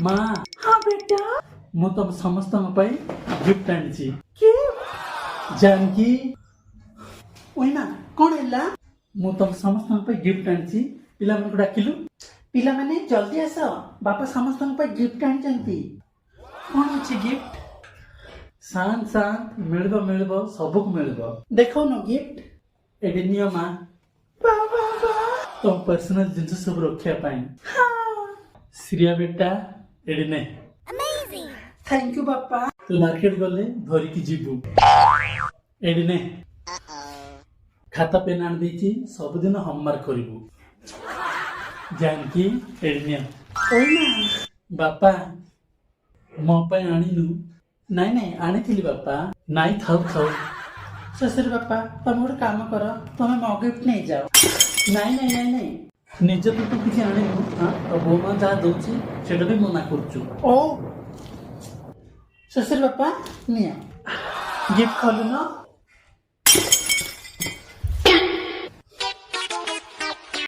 ମା। ହଁ ବେଟା। ମୁଁ ତମ ସମସ୍ତଙ୍କ ପାଇଁ ଗିଫ୍ଟ ଆଣିଛି। ଗିଫ୍ଟ? ଜାନକି। ଓଇମା, କଣ ହେଲା? ମୁଁ ତମ ସମସ୍ତଙ୍କ ପାଇଁ ଗିଫ୍ଟ ଆଣିଛି। ପିଲାମାନଙ୍କୁ ଡାକିଲୁ। ପିଲାମାନେ, ଜଲ୍ଦି ଆସ, ବାପା ସମସ୍ତଙ୍କ ପାଇଁ ଗିଫ୍ଟ ଆଣିଛନ୍ତି। କଣ ଅଛି ଗିଫ୍ଟ? ଶାନ୍ତ ଶାନ୍ତ, ମିଳିବ ମିଳିବ, ସବୁକୁ ମିଳିବ। ଦେଖାଉନ ଗିଫ୍ଟ। ଏଠି ନିଅ ମା। ବାବା ବା। ତମ ପର୍ସନାଲ ଜିନିଷ ସବୁ ରଖିବା ପାଇଁ। ଶ୍ରିୟା ବେଟା, ଏଠି ନେ। Thank you ବାପା। ତୁ ମାର୍କେଟ ଗଲେ ଧରିକି ଯିବୁ। ଏଠି ନେ, ଖାତା ପେନ୍ ଆଣି ଦେଇଛି, ସବୁଦିନ ହୋମୱାର୍କ କରିବୁ। ଜାନକି, ଏଠି ନିଅ। ଓଇମା। ବାପା, ମୋ ପାଇଁ ଆଣିନୁ? ନାଇଁ ନାଇଁ, ଆଣିଥିଲି ବାପା। ନାଇଁ, ଥାଉ ଥାଉ। ଶ୍ୱଶୁର ବାପା, ତମେ ଗୋଟେ କାମ କର, ତମେ ମୋ ଗିଫ୍ଟ ନେଇଯାଅ। ନାଇଁ ନାଇଁ ନାଇଁ ନାଇଁ, ନିଜ ତ ତୁ କିଛି ଆଣିନୁ। ହଁ, ତ ବୋଉମା ଯାହା ଦଉଛି ସେଇଟା ବି ମନା କରୁଛୁ। ଓ ଶ୍ୱଶୁର ବାପା, ନିଅ ଗିଫ୍ଟ, ଖୋଲୁନ।